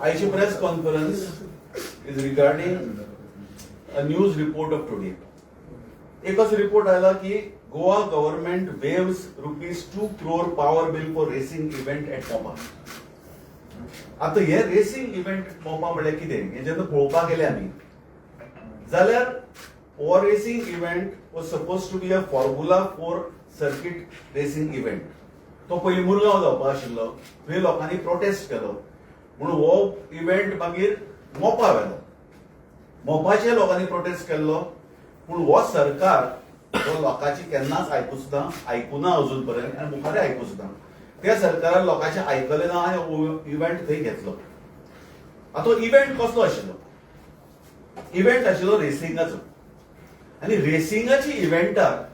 आयची press conference is regarding a news report of today. एकच report आयला की Goa government waives ₹2 crore power bill for racing event at Mopa. आता हे racing event Mopa म्हणल्यार कितें हें जेन्ना पळोवपाक गेले आमी जाल्यार हो racing event was supposed to be a Formula 4 circuit racing event. तो पयलीं मुरगांव जावपा आशिल्लो. थंय लोकांनी प्रोटेस्ट केलो म्हणून हो इव्हेंट मागीर मोपा व्हेलो. मोपाचे लोकांनी प्रोटेस्ट केल्लो, पूण हो सरकार जो लोकांची केन्नाच आयकूच ना, आयकुना अजून पर्यंत आनी मुखारय आयकूच ना, त्या सरकारान लोकांचे आयकलें ना आनी इव्हेंट थंय घेतलो. आतां इव्हेंट कसलो आशिल्लो? इव्हेंट आशिल्लो रेसिंगाचो आनी रेसिंगाची इव्हेंटाक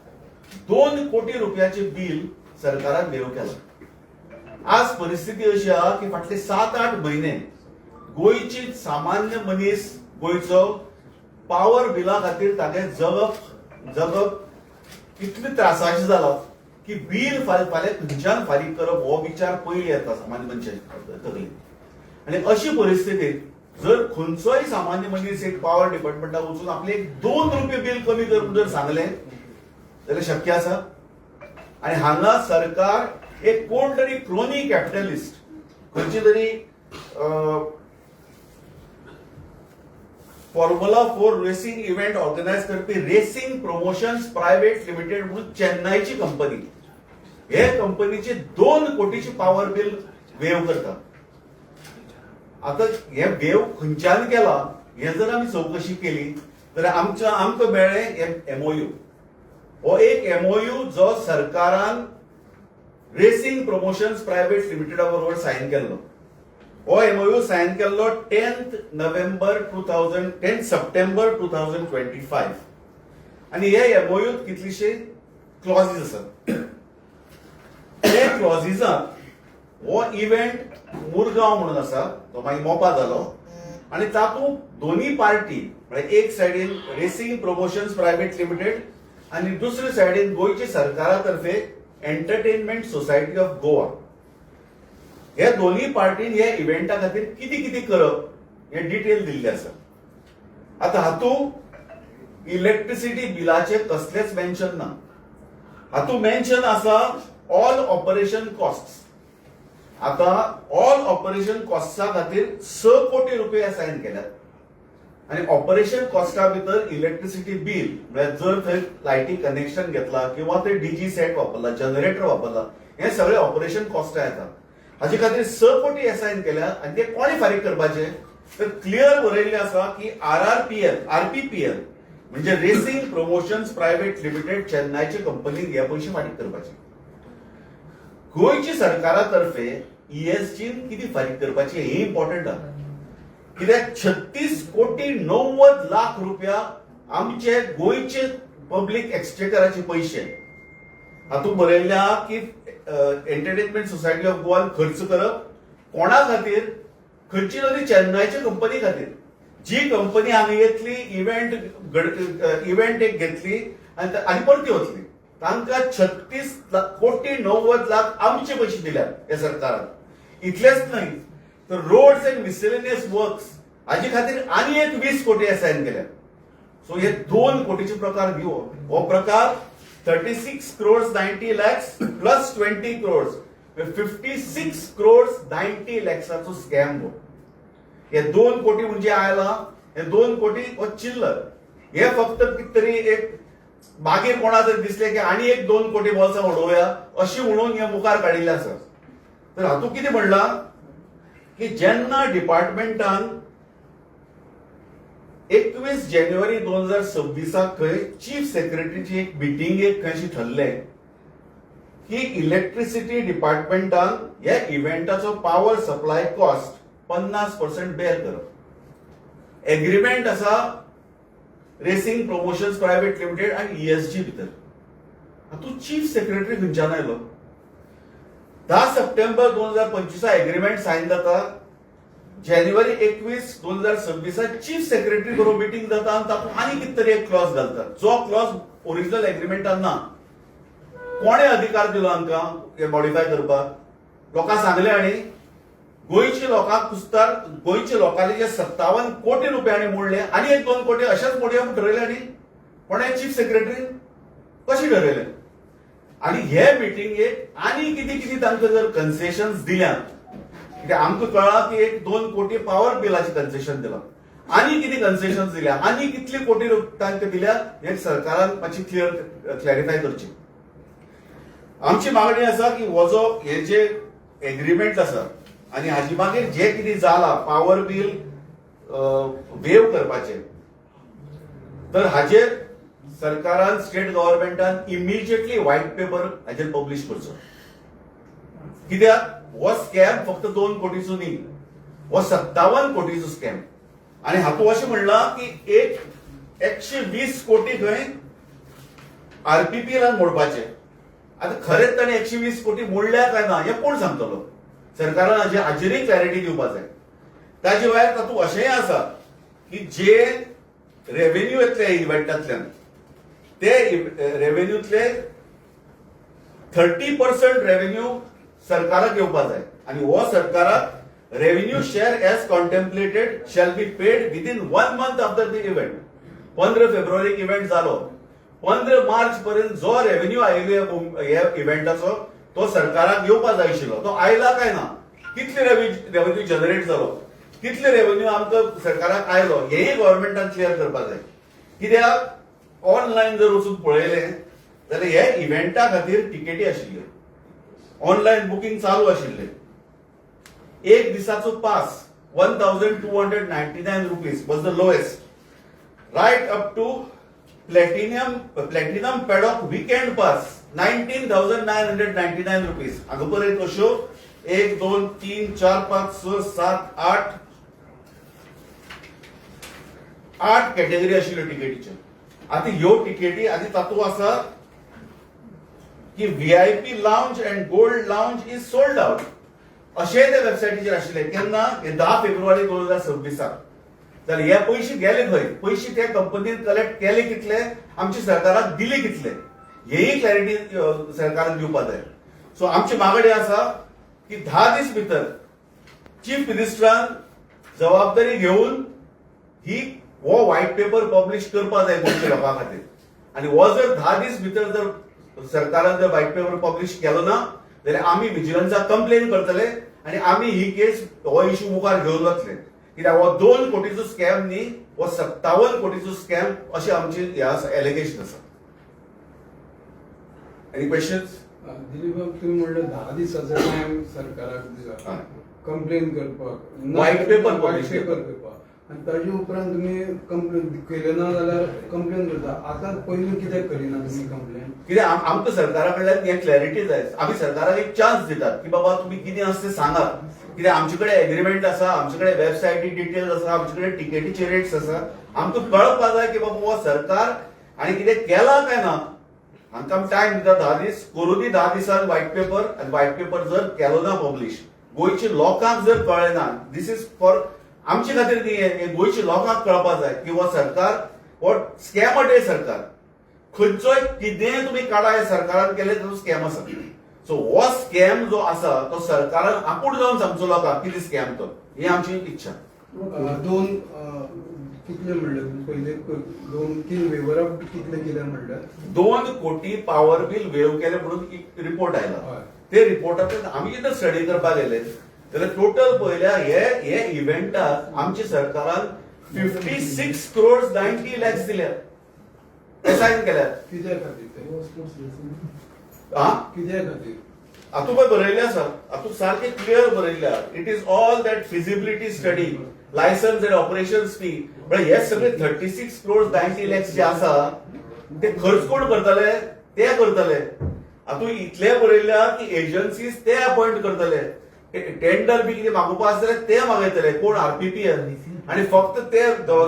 2 कोटी रुपयाचे बील सरकारान वेव केला. आज परिस्थिती अशी आहा की फाटले 7-8 म्हयने गोंयची सामान्य मनीस गोंयचो पावर बिला खातीर तागे जगप जगप इतले त्रासाचें जाला की बील फाल्यां खंयच्यान फारीक करप हो विचार पयलीं येता सामान्य मनशाच्या तकलेंत. आनी अशी परिस्थितीत जर खंयचोय सामान्य मनीस एक पावर डिपार्टमेंटाक वचून आपले एक 2 रुपये बील कमी कर म्हूण जर सांगलें जाल्यार शक्य आसा? आणि हांगा सरकार एक कोण तरी क्रोनी कॅपिटलिस्ट खंयची तरी Formula 4 racing event organise करपी रेसिंग प्रमोशन्स प्रायव्हेट लिमिटेड म्हणून चेन्नईची कंपनी, हे कंपनीचे 2 कोटीची पावर बिल वेव करता. आता हे वेव खंयच्यान केला हे जर आमी चवकशी केली जाल्यार आमच्या आमकां मेळ्ळें एमओयू. हो एक एमओयू जो सरकारान रेसिंग प्रमोशन्स प्रायव्हेट लिमिटेडा बरोबर सायन केल्लो. हो एमओयू सायन केल्लो 10th November 2000, 10 September 2025. आनी हे एमओयूत कितलीशे क्लॉजीस आसात. ते क्लॉजीसांत हो इव्हेंट मुरगांव म्हणून आसा, तो मागीर मोपा जालो आनी तातूंत दोनी पार्टी म्हळ्यार एक सायडीन रेसिंग प्रमोशन्स प्रायव्हेट लिमिटेड आनी दुसरे सायडीन गोंयच्या सरकारा तर्फे एंटरटेनमेंट सोसायटी ऑफ गोवा, हे दोन्ही पार्टीन हे इव्हेंटा खातीर कितें कितें करप हे डिटेल दिल्ले आसा. आता हातूंत इलेक्ट्रिसिटी बिलाचे कसलेच मेन्शन ना. हातूंत मेन्शन आसा ऑल ऑपरेशन कॉस्ट. आता ऑल ऑपरेशन कॉस्टा खातीर 6 कोटी रुपये असायन केल्यात आनी ऑपरेशन कॉस्टा भितर इलेक्ट्रिसिटी बील, म्हळ्यार जर थंय लायटी कनेक्शन घेतला किंवा थंय डीजी सेट वापरला, जनरेटर वापरला, हे सगळे ऑपरेशन कॉस्टा येता. हाजे खातीर 6 कोटी असायन केल्या आनी ते कोणी फारीक करपाचे तर क्लियर बरयल्लें आसा की आर आर पी एल, आरपीपीएल म्हणजे रेसिंग प्रमोशन्स प्रायव्हेट लिमिटेड चेन्नईचे कंपनीन हे पयशे फारीक करपाचे. गोंयची सरकारा तर्फे ईएसजीन कितें फारीक करपाची हें इम्पॉर्टंट आहा, कित्याक 36 कोटी 90 लाख रुपया आमचे गोंयचे पब्लीक एक्सचेकराचे पयशे. हातूंत बरयल्लें आहा की एंटरटेनमेंट सोसायटी ऑफ गोवान खर्च करप कोणा खातीर? खंयची तरी चेन्नईच्या कंपनी खातीर, जी कंपनी हांगा येतली, इव्हेंट एक घेतली आनी परती वतली. तांकां 36 कोटी 90 लाख आमचे पयशे दिल्यात ह्या सरकारान. इतलेच न्हय तर रोड्स अँड मिसलेनियस वर्क्स हाजे खातीर आनी एक 20 कोटी असायन केल्यात. सो हे 2 कोटीचे प्रकार घेऊ. हो प्रकार 36 crores 90 lakhs plus 20 crores, 56 crores 90 लॅक्साचो scam हो. हे 2 कोटी म्हणजे आयला, हे 2 कोटी हो चिल्लर. हे फक्त कितें तरी एक मागीर कोणा जर दिसले की आनी एक 2 कोटी बोल्सां उडोवया अशी म्हणून हे मुखार काडिल्ले आसा. तर हातूंत कितें म्हणलां की जेन्ना डिपार्टमेंटान 21 जानेवारी 2026 खंय चीफ सेक्रेटरीची एक मिटिंगेक खंयशी ठरलें की इलेक्ट्रिसिटी डिपार्टमेंटान ह्या इव्हेंटाचो पावर सप्लाय कॉस्ट 50% बेर करप. एग्रीमेंट आसा रेसिंग प्रमोशन्स प्रायव्हेट लिमिटेड आनी ईएसजी भितर. हातूंत चीफ सेक्रेटरी खंयच्यान आयलो? 10 सप्टेंबर 2025 एग्रीमेंट सायन जाता. जानेवारी 21, 2026 चीफ सेक्रेटरी बरोबर मिटींग जाता आनी तातूंत आनी कितें तरी एक क्लॉज घालतात, जो क्लॉज ओरिजिनल एग्रीमेंटान ना. कोणे अधिकार दिलो हांकां हे मॉडिफाय करपाक? लोकांक सांगले आनी गोंयच्या लोकांक कुस्तार, गोंयच्या लोकांनी जे 57 कोटी रुपयांनी मोडले आनी एक 2 कोटी अशेंच मोडया म्हूण ठरयले. आनी कोणें, चीफ सेक्रेटरी कशें ठरयलें? आनी हे मिटिंगेक आनी कितें कितें तांकां जर कन्सेशन्स दिल्या, कित्याक आमकां कळ्ळां की एक 2 कोटी पावर बिलाचें कन्सेशन दिलां, आनी कितें कन्सेशन दिल्या, आनी कितले कोटी तांकां दिल्या, हें सरकारान मातशी क्लियर क्लॅरिफाय करची. आमची मागणी आसा की हो जो हे जे एग्रीमेंट आसा आनी हाजी मागीर जे कितें जाला पावर बील वेव करपाचें, तर हाजेर सरकारान, स्टेट गव्हर्मेंटान इमिजिएटली व्हायट पेपर हाजेर पब्लिश करचो, कित्याक हो स्कॅम फक्त 2 कोटीचो न्ही, हो 57 कोटीचो स्कॅम. आनी हातूंत अशें म्हणलां की एक 120 कोटी खंय आरपीपीएलान मोडपाचे. आतां खरेंच ताणें 120 कोटी मोडल्या काय ना हें कोण सांगतलो? सरकारान हाजेरय क्लॅरिटी दिवपा जाय. ताजे भायर तातूंत अशेंय आसा की जे रेव्हेन्यू येतले इव्हेंटांतल्यान, ते रेव्हेन्यूतले 30% रेव्हेन्यू सरकाराक येवपा जाय आनी हो सरकाराक revenue share as contemplated shall be paid within one month after the event. 15 फेब्रुवारीक event जालो, 15 मार्च पर्यंत जो रेव्हेन्यू आयिल्लो ह्या इव्हेंटाचो, तो सरकाराक येवपा जाय आशिल्लो. तो आयला काय ना, कितले रेव्हेन्यू जनरेट जालो, कितले रेव्हेन्यू आमकां सरकाराक आयलो, हेय गव्हर्मेंटान क्लियर करपा जाय. कित्याक ऑनलायन जर वचून पळयलें जाल्यार हे इव्हेंटा खातीर तिकेटी आशिल्ल्यो, ऑनलायन बुकींग चालू आशिल्लें. एक दिसाचो pass ₹1299 was the lowest, right up to platinum paddock weekend pass ₹19,999. हांगा पर्यंत अश्यो एक, दोन, तीन, चार, पांच, स, सात, आठ, आठ कॅटेगरी आशिल्ल्यो तिकेटीच्यो. आतां ह्यो तिकेटी आनी तातूंत आसा की VIP lounge and gold lounge is sold out, अशेंय ते वेबसायटीचेर आशिल्ले. केन्ना हे? 10 फेब्रुवारी 2026. जाल्यार हे पयशे गेले खंय? पयशे त्या कंपनीन कलेक्ट केले कितले, आमच्या सरकाराक दिले कितले, हेय क्लॅरिटी सरकारान दिवपा जाय. सो आमची मागणी आसा की 10 दीस भितर चीफ मिनिस्टरान जबाबदारी घेवन ही हो व्हायट पेपर पब्लिश करपा जाय गोंयच्या लोकां खातीर. आनी हो जर 10 दीस भितर जर सरकारान जर व्हायट पेपर पब्लिश केलो ना जाल्यार आमी विजिलन्साक कंप्लेन करतले आनी आमी ही केस, हो इशू मुखार घेवन वतले, कित्याक हो 2 कोटीचो स्कॅम न्ही, हो 57 कोटीचो स्कॅम अशें आमची हे आसा, एलिगेशन आसा. Any questions? दिलीप बाब, तुम्ही म्हणलं 10 दिसाचो टायम सरकाराक दिला कंप्लेन करपाक. White paper white publish paper करपाक आनी ताजे उपरांत तुमी कंप्लेन केले ना जाल्यार कंप्लेन करता. आतां पयलीं कित्याक करिना तुमी कंप्लेन? कित्याक आमकां सरकारा कडल्यान हें क्लॅरिटी जाय. आमी सरकाराक एक चान्स दितात की बाबा, तुमी कितें आसा तें सांगात, कित्याक आमचे कडेन एग्रीमेंट आसा, आमचे कडेन वेबसायटी डिटेल्स आसा, आमचे कडेन टिकेटीचे रेट्स आसा. आमकां कळपा जाय की बाबा हो सरकार आनी कितें केलां काय ना. हांकां आमी टायम दिता 10 दीस. करूं 10 दिसान व्हायट पेपर. आनी व्हायट पेपर जर केलो ना पब्लिश, गोंयच्या लोकांक जर कळ्ळें ना, this is for आमचे खातीर न्ही, हें गोंयच्या लोकांक कळपा जाय की हो सरकार हो स्कॅम सरकार. खंयचोय कितेंय तुमी काडा, हे सरकारान केले तो स्कॅम आसा. सो हो स्कॅम जो आसा तो सरकारान आपूण जावन सांगचो लोकांक कितें स्कॅम तो, ही आमची इच्छा. दोन कितले म्हणले तुम्ही पयले? दोन तीन वेवर कितले केले म्हणले? 2 कोटी पावर बिल वेव केले म्हणून एक रिपोर्ट आयला. ते रिपोर्टांतल्यान आमी जेन्ना स्टडी करपाक गेले जाल्यार टोटल पळयल्यार हे हे इव्हेंटाक आमच्या सरकारान 56 crore 90 lakhs दिल्या, असायन केल्यात. कित्या खातीर ते? हा. कित्या खातीर? हातूंत पळय बरयल्लें आसा, हातूंत सारकें क्लियर बरयल्लें आसा. It is all that feasibility study, licence and operations fee. म्हळ्यार हे सगळे 36 crore 90 lakhs जे आसा ते खर्च कोण करतले? ते करतले. हातूंत इतलें बरयल्लें आहा की एजन्सीज ते अपॉयंट करतले, टेंडर बी कितें मागोवपा आसा जाल्यार ते मागयतले. कोण? आरपीपीएल. आनी फक्त ते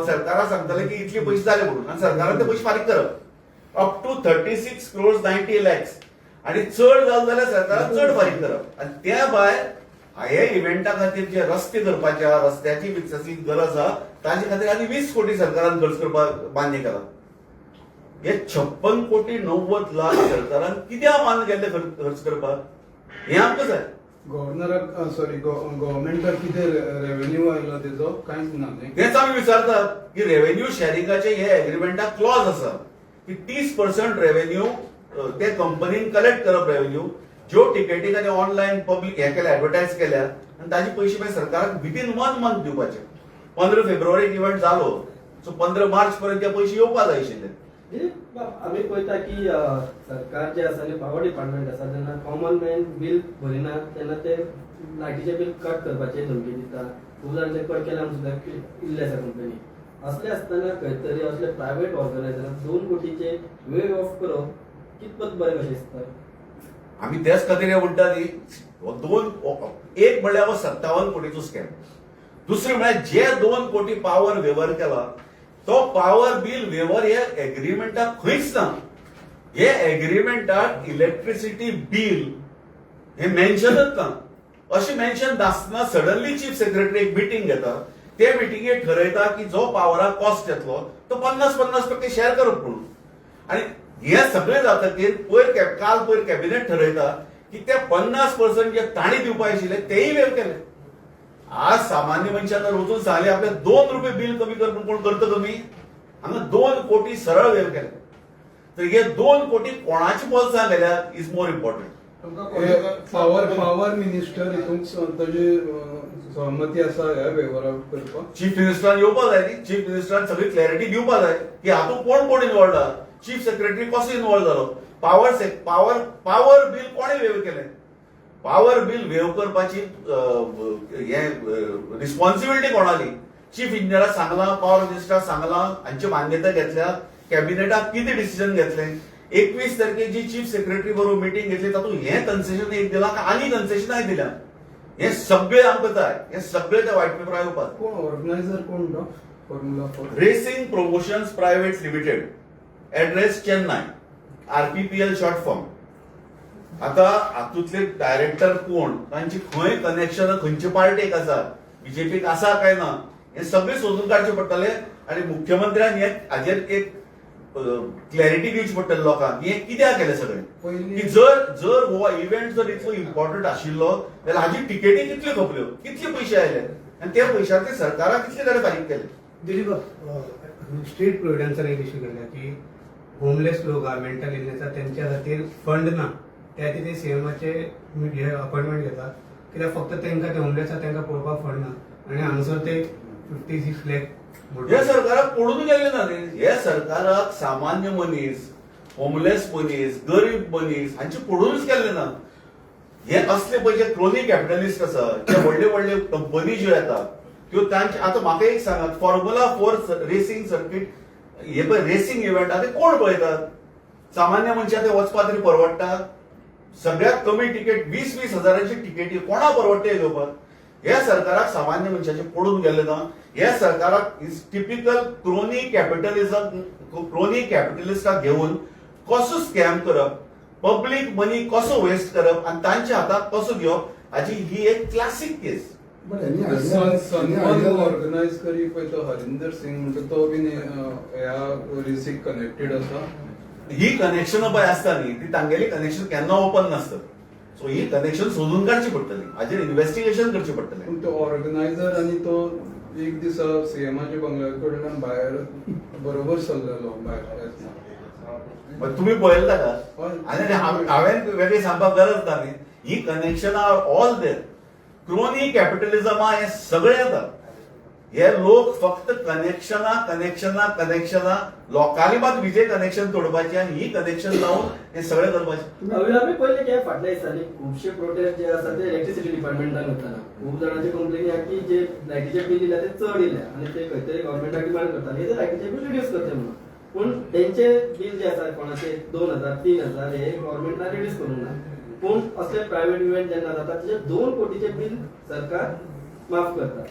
सरकाराक सांगतले की इतले पयशे जाले म्हणून आनी सरकारान ते पयशे फारीक करप up to 36 crore 90 lakhs. आणि चड जालें जाल्यार सरकारान चड फारीक करप. आनी त्या भायर हे इव्हेंटा खातीर जे रस्ते करपाचे आहा, रस्त्याची विकासाची गरज आहा, ताजे खातीर आनी 20 कोटी सरकारान खर्च करपाक मान्य केला. हे 56 कोटी 90 लाख सरकारान कित्याक मान्य केल्ले खर्च करपाक, हें आमकां जाय. गव्हर्नराक, सॉरी, गव्हर्मेंटाक कितें रेव्हेन्यू आयलो तेजो कांयच ना न्ही? तेच आमी विचारतात की रेव्हेन्यू शेअरिंगाचे हे एग्रीमेंटाक क्लॉज आसा की 30% रेव्हेन्यू ते कंपनीन कलेक्ट करप, रेव्हेन्यू ज्यो टिकेटी ताणे ऑनलायन पब्लीक हे केल्या, एडवर्टायज केल्या, आनी ताजे पयशे मागीर सरकाराक विदीन वन मंथ दिवपाचे. 15 फेब्रुवारीक इव्हेंट जालो, सो 15 मार्च पर्यंत ते पयशे येवपा जाय आशिल्ले. दिलीप बाब, आमी पळयता की सरकार जे आसा आनी पावर डिपार्टमेंट आसा, जेन्ना कॉमन मॅन बील भरिना तेन्ना ते लायटीचे बील कट करपाचे धमकी दिता. खूब जाणांचे कट केल्या म्हणून सुद्दां इल्ले आसा कंपनी. असले आसतना खंय तरी असले प्रायव्हेट ऑर्गनायझराक 2 कोटीचे वेव ऑफ करप कितपत बरें कशें दिसता? आमी तेच खातीर हे म्हणटा न्ही, हो दोन, एक म्हणल्यार हो 57 कोटीचो स्कॅम, दुसरें म्हळ्यार जे 2 कोटी पावर वेवर केला तो पावर बील वेवर हे एग्रीमेंटाक खंयच ना. हे एग्रीमेंटाक इलेक्ट्रिसिटी बील हे मेन्शनच ना. अशें मेन्शन नासतना सडनली चीफ सेक्रेटरी एक मिटींग घेता, ते मिटिंगेत ठरयता की जो पावराक कॉस्ट येतलो तो 50-50% शेअर करप म्हणून. आणि हे सगळें जातकीर पयर काल पयर कॅबिनेट ठरयता की ते 50% जे तांणी दिवपा आशिल्ले तेय वेव केले. आज सामान्य मनशान जर वचून सांगले आपले 2 रुपये बील कमी कर म्हणून, कोण करता कमी? हांगा 2 कोटी सरळ वेव केले, तर हे 2 कोटी कोणाच्या बोल्सां गेल्या is more important. Power minister हितून ताजी सहमती आसा ह्या वेव्हाराक करपाक? चीफ मिनिस्टरान येवपा जाय न्ही, चीफ मिनिस्टरान सगळी क्लॅरिटी दिवपा जाय की हातूंत कोण कोण इन्वॉल्ड आहा, चीफ सेक्रेटरी कसो इन्वॉल्व जालो, पावर पावर पावर बील कोणे वेव केलें, पावर बील वेव करपाची हे रिस्पॉन्सिबिलिटी कोणाली, चीफ इंजिनियराक सांगलां, पावर मिनिस्टराक सांगलां, हांची मान्यता घेतल्या, कॅबिनेटाक कितें डिसिजन घेतलें, 21 तारखेक जी चीफ सेक्रेटरी बरोबर मिटींग घेतली तातूंत हें कन्सेशन एक दिलां काय आनी कन्सेशनाय दिल्या, हे सगळे आमकां जाय, हे सगळे त्या व्हायट पेपरार येवपाक. कोण ऑर्गनायझर कोण तो formula 4? Racing promotions private limited, address Chennai, RPPL short form. आता हातूंतले डायरेक्टर कोण, तांची खंय कनेक्शन, खंयचे पार्टेक आसा, बीजेपीक आसा काय ना, हे सगळे सोदून काडचे पडटले. आणि मुख्यमंत्र्यान हे हाजेर एक क्लॅरिटी दिवची पडटली लोकांक, हे कित्याक केलें सगळें. की जर जर हो इव्हेंट जर इतलो इम्पॉर्टंट आशिल्लो जाल्यार हाजी टिकेटी कितल्यो खपल्यो, कितले पयशे आयले आनी त्या पयशांचे सरकाराक कितले ताणें फारीक केले. दिलीप, स्ट्रीट प्रोविडन्सान एक इश्यू केल्ला की होमलेस लोक आहा, मेंटल इलनेस आहा, तेंच्या खातीर फंड ना. त्या खातीर ते सीएमाचे हे अपॉइंटमेंट घेतात, कित्याक फक्त तेंकां ते होमलेस आहा तेंकां पळोवपाक फंड ना आनी हांगसर ते 56 लॅक. हे सरकाराक पडून गेल्ले ना न्ही. हे सरकाराक सामान्य मनीस, होमलेस मनीस, गरीब मनीस हांचे पडूनच गेल्ले ना. हे असले पळय जे क्रोनी कॅपिटलिस्ट आसा, जे व्हडले व्हडले कंपनी ज्यो येतात त्यो तांचे. आतां म्हाका एक सांगात, फॉर्म्युला 4 रेसिंग सर्किट हे पळय रेसिंग इव्हेंट आहा ते कोण पळयतात? सामान्य मनशां ते वचपा तरी परवडटा? सगळ्यात कमी तिकेट 20-20 हजारांची तिकेटी, कोणा परवडटे घेवपाक? ह्या सरकाराक सामान्य मनशाचे पडून गेले ना. ह्या सरकाराक is typical crony capitalism. Crony कॅपिटलिस्टाक घेवन कसो स्कॅम करप, पब्लीक मनी कसो वेस्ट करप आनी तांच्या हाताक कसो घेवप, हाची ही एक classic case. But any idea? Any Sanman idea? Organise करी पळय तो हरिंदर सिंग म्हणटा तो बीन ह्या रेसीक कनेक्टेड आसा? ही कनेक्शन पळय आसता न्ही, ती तांगेली कनेक्शन केन्ना ओपन नासतात. सो ही कनेक्शन सोदून काडची पडटली, हाजेर इन्व्हेस्टिगेशन करचें पडटलें. पूण तो ऑर्गनायझर आनी तो एक दिसा सीएमाच्या बंगल्या कडल्यान भायर बरोबर सरलेलो भायर येतना. पण तुम्ही पळयला का? हय. आनी हांवें वेगळें सांगपाक गरज ना न्ही. ही connection are all there. Crony कॅपिटलिझमा हे सगळे येता. हे लोक फक्त कनेक्शना, कनेक्शना, कनेक्शना, लोकांनी मात विजे कनेक्शन तोडपाचे आनी ही कनेक्शन लावन हे सगळें करपाचें. आमी पळयले की फाटल्या दिसांनी खुबशे प्रोटेस्ट जे आसा ते इलेक्ट्रिसिटी डिपार्टमेंटान वताना. खूब जाणांची कंप्लेन आहा की जे लायटीचे बील येयल्या ते चड येयल्या आनी ते खंय तरी गव्हर्मेंटाक डिमांड करताले ते लायटीचे बील रिड्यूस करचे म्हणून. पूण तेंचे बील जे आसा कोणाचे 2000, 3000 हे गव्हर्मेंटान रिड्यूस करूंक ना. पूण असले प्रायव्हेट इव्हेंट जेन्ना जाता तेजे 2 कोटीचे बील सरकार माफ करता.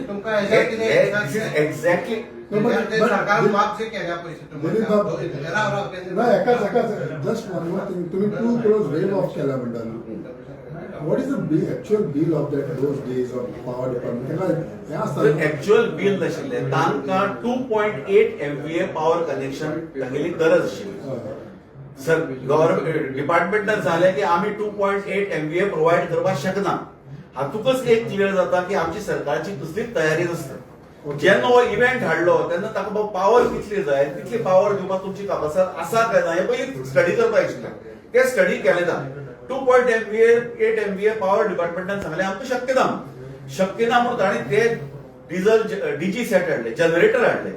तुमकां हेज्यार कितें एक्झॅक्टली. No, but- ते but- सरकार माफ जे केल्या पयशे दिलीप बाब, राव राव. ना, एकाच एकाच, जस्ट वन मोर thing. तुम्ही 2 क्रोर्स वेव ऑफ केला म्हणटा न्हू? What is the actual bill of that those days of power department? ताका हें आसता न्हू? एक्च्युअल बील नाशिल्लें तांकां, 2.8 MVA power connection तांगेली गरज आशिल्ली. हय. सर, गव्हर्नमेंट डिपार्टमेंटान सांगलें की आमी 2.8 MVA provide करपाक शकना. हातूंतच एक क्लियर जाता की आमची सरकारची कसलीच तयारी नासता. जेन्ना हो इव्हेंट हाडलो तेन्ना ताका बाबा पावर कितली जाय, तितली पावर दिवपाक तुमची कापासाद आसा काय ना, हें पयलीं स्टडी करपाक आशिल्लें. ते स्टडी केलें ना. 2.8 MVA power डिपार्टमेंटान सांगलें आमकां शक्य ना, शक्य ना म्हणून ताणें ते डिझल डीजी सेट हाडले, जनरेटर हाडले.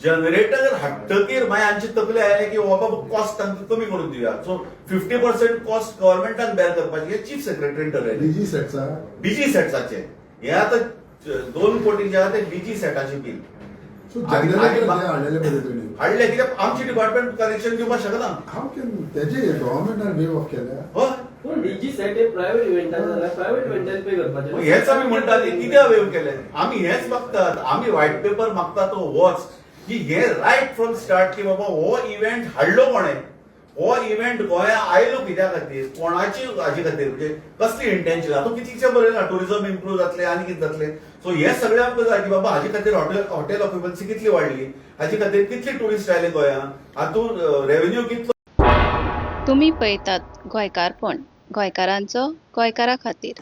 जनरेटर हाडटकीर मागीर आमची तकली आयले की हो बाबा कॉस्ट तांकां कमी करून दिवया. सो 50% कॉस्ट गव्हर्मेंटान बेर करपाची हें चीफ सेक्रेटरीन ठरयलें. डीजी सेटचा? डीजी सेट्साचे हे आतां 2 कोटी जे आहा ते डीजी सेटाचे बील. सो जनरेटर जे हाडलेले पळय तुमी, हाडले कित्याक आमचे डिपार्टमेंट कनेक्शन दिवपाक शकना. हाव can तेजे गव्हर्मेंटान वेव ऑफ केल्या? हय. पूण डीजी सेट हे प्रायव्हेट इव्हेंटान जाल्यार प्रायव्हेट इव्हेंटान पे करपाचें. मग हेच आमी म्हणटात, हे कित्याक वेव केले? आमी हेच मागतात, आमी व्हायट पेपर मागता तो होच की हे रायट फ्रॉम स्टार्ट की बाबा हो इव्हेंट हाडलो कोणे, हो इव्हेंट गोंया आयलो कित्या खातीर, कोणाची हाजे खातीर, म्हणजे कसली इंटेन्शन. आतां कितलीशें बरयलां, टुरिझम इम्प्रूव जातलें आनी कितें जातलें. सो हे सगळें आमकां जाय की बाबा हाजे खातीर हॉटेल ऑक्युपन्सी कितली वाडली, हाजे खातीर कितली टुरिस्ट आयले गोंयांत, हातूंत रेव्हेन्यू कितलो. तुमी पळयतात गोंयकारपण, गोंयकारांचो गोंयकारा खातीर.